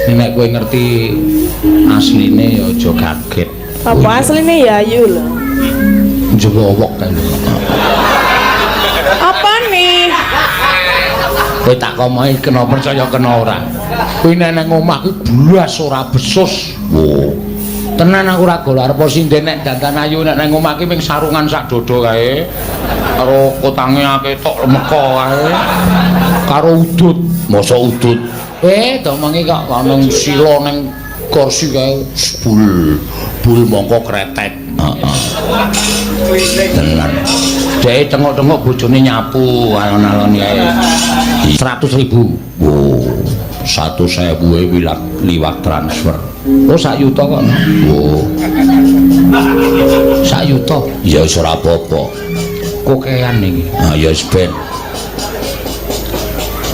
Nek kowe ngerti asline ya aja kaget. Apa asline ya ayu lho. Njewowok kae lho. Apa nih? Kowe tak komohi kena percaya kena ora. Kuwi nek nang omah kuwi blas ora besus. Wo. Tenan aku ora gol arep sinden nek dandan ayu nek nang omah ki ming sarungan sak dodo kae. Karo kotange akeh tok meka kae. Karo udut. Masa udut? Domongi kok ana sila ning kursi kae bul. Bul mongko kretek. Heeh. Tenan. Dhek tengok-tengok bojone nyapu alon-alon kae. 100.000. Wo, 100.000 e liwat transfer. Oh, sak yuta kok. Wo. Sak yuta. Ya wis ora apa-apa. Kokean iki. Ha ya wis ben.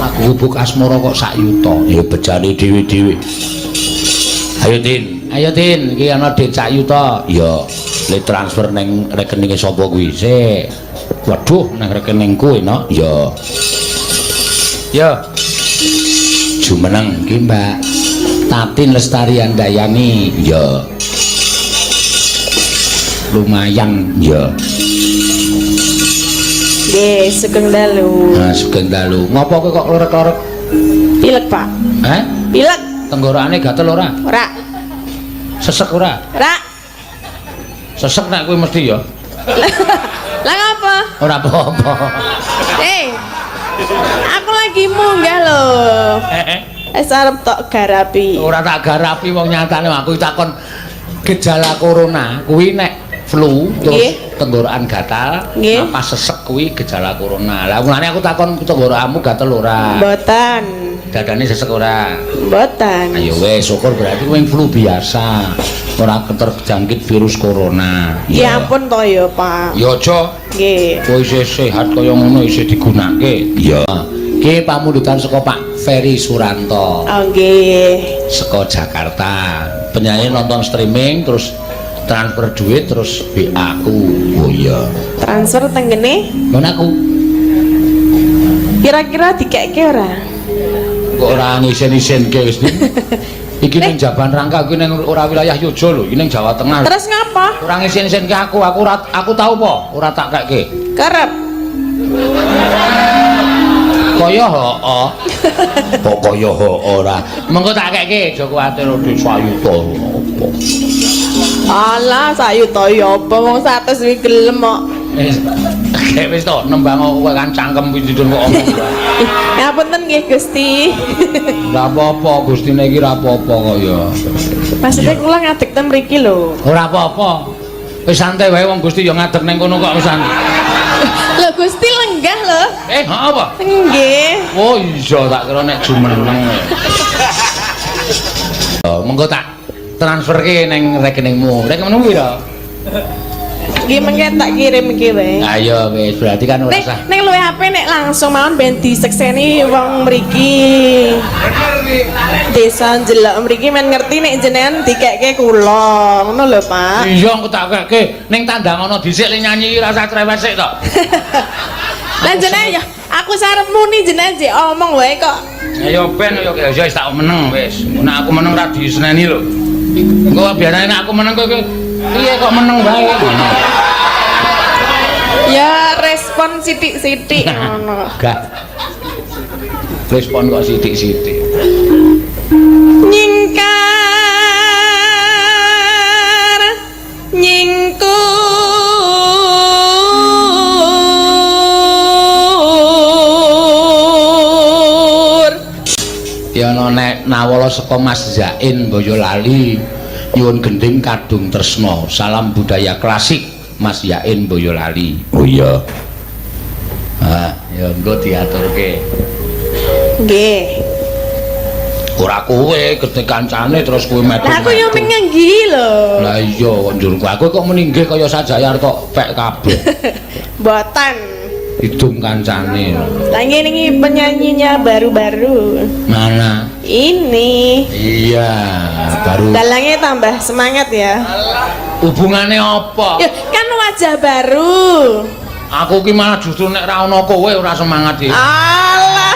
Aku gubuk asmara kok sak yuta. Ya bejane dhewe-dhewe. Ayo Tin, ayo Tin, iki ana dhuwit sak yuta. Ya, le transfer ning rekeninge sapa kuwi? Sik. Waduh, nang rekeningku enak. Ya. Ya. Jumeneng iki, Mbak. Tatin Lestari Handayani. Ya. Lumayan, ya. Nggih, sugeng dalu. Nah, sugeng dalu. Ngopo kowe kok lorek-lorek? Pilek, Pak. Heh? Pilek. Tenggorokane gatel ora? Ora. Sesek ora? Ora. Sesek nek kowe mesti ya. Lah ngapa? Ora apa-apa. Aku lagi munggah lho. Wis arep tok garapi. Ora tak garapi wong nyatane aku takon gejala corona kuwi nek flu terus tenggorokan gatal, napas sesek kuwi gejala corona. Lah mulane aku takon tenggorokanmu gatel ora? Mboten. Dadane sesek ora? Mboten. Ayo wis syukur berarti kuwi flu biasa. Ora terjangkit virus corona. Ya ampun to ya, Pak. Ya aja. Nggih. Kowe isih sehat kaya ngono isih digunake. Iya. Ki pamundutan saka Pak Ferry Suranto. Oh nggih. Saka Jakarta. Penyanyi nonton streaming terus transfer duit terus WA aku. Oh iya. Transfer tenggene? Ngono aku. Kira-kira dikekke ora? Kok ora ngisin-isinke wis. Iki ning Jaban Rangka iki ning ora wilayah Yogya lho, iki ning Jawa Tengah. Terus ngapa? Ora ngisin-isinke aku, aku ora aku tau apa? Ora tak kekke. Kerep. Kaya heeh. Kok kaya heeh ora. Mengko tak kekke, aja kuwatir dhuwit sayuta apa. Alah, sayuta ya apa wong 100 kuwi gelem kok. Wis. Wis to, nembang kowe kan cangkem kuwi didun kok omong. Ngapunten nggih Gusti. Ora apa-apa, Gustine iki ora apa-apa kok ya. Maksudnya kula ngadeg ten mriki lho. Ora apa-apa. Wis santai wae wong Gusti ya ngadeg ning kono kok wisan. Lho Gusti lenggah lho. Heeh apa? Nggih. Oh iya tak kira nek jumeneng. Oh, mengko tak transferke ning rekeningmu. Rekeningmu piro? Nggih mengke tak kirim iki wae. Ayo wis berarti kan ora Nek usah. ning luwih apik nek langsung mawon ben disekseni wong mriki. Desa njelok mriki men ngerti nek jenengan dikekke kula. Ngono lho, Pak. Iya engko tak kekke ning tandang ana dhisik le nyanyi ora usah cerewet sik to. Lah jenengan ya aku sarep muni jenengan jek omong wae kok. Ayo ben yo ya wis tak meneng wis. Nek aku meneng ra diseneni lho. Engko biasane nek aku meneng kowe piye kok meneng wae ngono. Ya respon sithik-sithik ngono. Gak. Respon kok sithik-sithik. Nyingkar nyingkur Ya ana nek nawala saka Mas Zain Boyolali nyuwun gending Kadung Tresna. Salam budaya klasik Mas Yain Boyolali. Oh iya. Ah, ya engko diaturke. Nggih. Ora kowe gedhe kancane terus kowe metu. Lah aku yo mengenggi lho. Lah iya kok njur aku kok meninggih kaya sajayar kok pek kabeh. Mboten. Hidung kancane. Lah ngene iki penyanyinya baru-baru. Mana? Ini. Iya, baru. Dalangnya tambah semangat ya. Hubungane apa? Ya, kan wajah baru. Aku ki malah justru nek ra ono kowe ora semangat iki. Alah.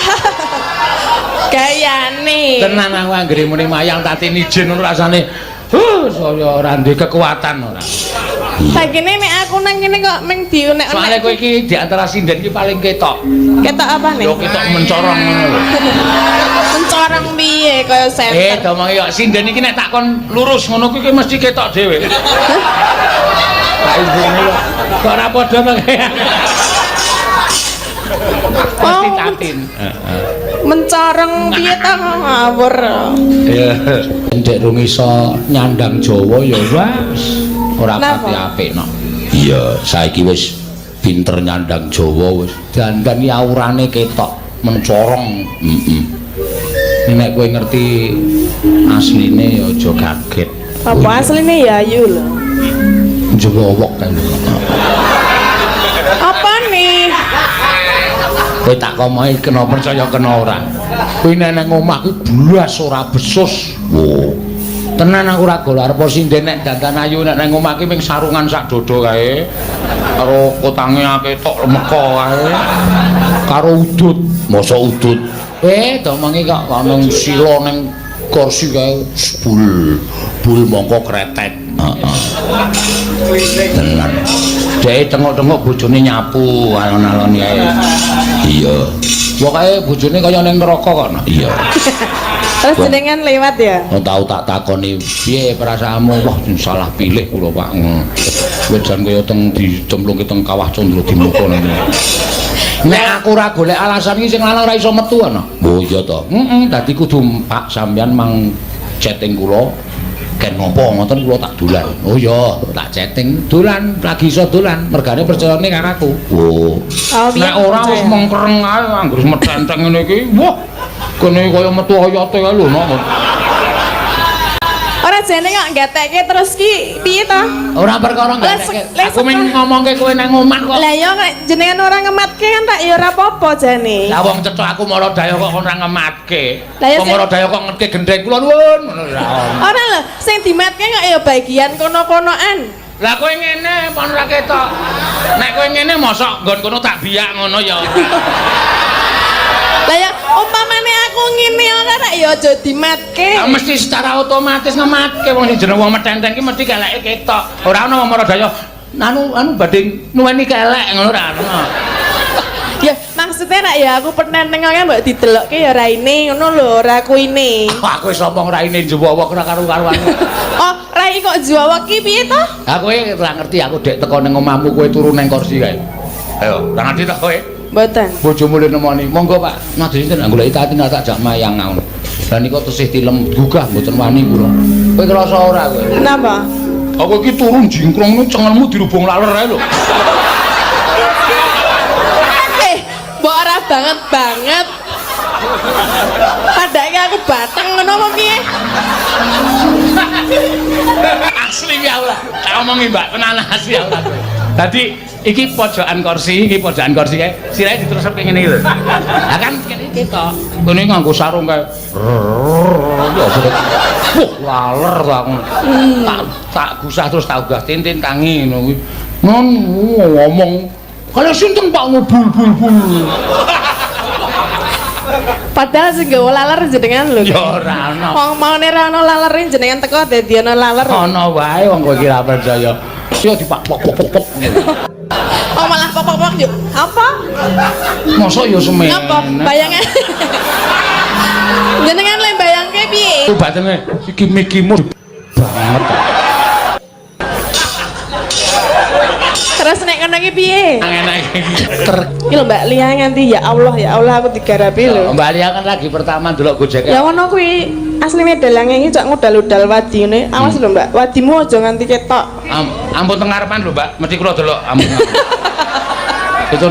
Gayane. Tenan aku anggere muni mayang Tatin ijen ngono rasane. Huh, saya ora duwe kekuatan ora. Sakine nek aku nang kene kok ming diunek-unek. Soale kowe iki di antara sinden iki paling ketok. Ketok apa nih? Yo ketok mencorong ngono lho. Mencorong piye kaya Eh, senter. domongi kok sinden iki nek tak kon lurus ngono kuwi mesti ketok dhewe. Tak ibu lho. Kok ora padha to kaya. Mesti Oh. Tatin. Heeh. Mencorong piye to ngawur. Iya. Ndek rung iso nyandang Jawa ya wis ora Napa? pati apik no. Iya, saiki wis pinter nyandang Jawa wis. Dandan iki aurane ketok mencorong. Heeh. Nek kowe ngerti asline ya aja kaget. Apa asline ya ayu lho. Jewowok kae lho. Apa nih? Kowe tak komohi kena percaya kena ora. Kuwi nek nang omah kuwi blas ora besus. Wo. Tenan aku ora gol arep sinden nek dandan ayu nek nang omah ki ming sarungan sak dodo kae. Karo kotange akeh tok lemeka kae. Karo udut, masa udut. Eh, domongi kok ana sila ning kursi kae bul. Bul mongko kretek. Heeh. Tenan. Dhek tengok-tengok bojone nyapu alon-alon kae. Iya. Pokoke bojone kaya ning neraka kono. Iya. Terus jenengan lewat ya? Oh, tau tak takoni piye perasaanmu? Wah, salah pilih kula, Pak. Kowe jan kaya teng dicemplungke teng kawah Candra Dimuka ngene. Nek aku ora golek alasan iki sing lanang ora iso metu ana. Oh iya to. Heeh, dadi kudu Pak sampeyan mang chatting kula ken ngopo ngoten kula tak dolan. Oh iya, tak chatting dolan, lagi iso dolan, mergane percayane karo aku. Oh. Oh, Nek ora wis mengkereng ae anggere metenteng ngene iki. Wah, kene kaya metu oyote kae lho, Nok. Ora jane kok gatekke terus ki piye to? Ora perkara gatekke. Les- Aku mung ngomongke kowe nang omah kok. Lah ya nek jenengan ora ngematke kan tak ya ora apa-apa jane. Lah wong cetha aku maradaya kok ora ngematke. Lah ya Wong sing- maradaya kok ngetke gendheng kula nuwun ngono ora ono. Ora lho, sing dimatke kok ya bagian kono-konoan. Lah kowe ngene pon ora ketok. Nek kowe ngene mosok nggon kono tak biak ngono ya. Lah ya umpamane aku ngene ora tak ya aja dimatke. Lah mesti secara otomatis ngematke wong sing jeneng wong metenteng ki mesti keleke ketok. Ora ono wong maradaya anu anu badhe nuweni kelek ngono ora ono. Ya maksudnya rak ya aku penenteng kok mbok didelokke ya raine ngono lho, ora kuine. Aku wis omong raine njewowok ora karu-karuan. Oh, rai kok juwawak ki piye to? Aku ora ngerti aku dek teko ning omahmu kowe turu ning kursi kae. Ayo, ora ngerti ta kowe? Mboten. Bojomu le nemoni. Monggo Pak, madhe sinten goleki Tatin tak jak mayang ngono. Lah nika tesih tilem gugah mboten wani kula. Kowe krasa ora kowe? Kenapa? Aku iki turu jingkrong ngono cengelmu dirubung laler ae lho. Eh, mbok ora banget banget. Padake aku bateng ngono apa piye? Asli ya ora. Tak omongi Mbak, tenan asli ya ora. Dadi iki pojokan kursi, iki pojokan kursi kae. Sirahe diterusep ngene iki lho. Lah kan kene ketok. Kene nganggo sarung kae. Ya wah, laler to aku. Tak gusah terus tak ugah tintin tangi ngono kuwi. Non ngomong kalau sinten Pak ngubul bul bul. Padahal sing gawa laler jenengan lho. Ya ora ono. Wong maune ora ono lalere jenengan teko dadi ana laler. Ono wae wong kowe iki ora percaya. Yo dipak pok pok pok pok. Oh malah pok-pok yuk. Apa? Mosok yo semene. Apa? Bayangan. Jenengan le bayangke piye? Ku batene iki mikimu banget. Terus nek kono ki piye? Enak iki. Ter Iki lho Mbak Lia nganti ya Allah aku digarapi lho. Mbak Lia kan lagi pertama ndelok Gojek. Ya ngono kuwi asline dalange iki cok ngudal-udal wadi ngene. Awas lho Mbak, wadimu aja nganti ketok. Ampun teng ngarepan lho Mbak, mesti kula delok ampun. Itu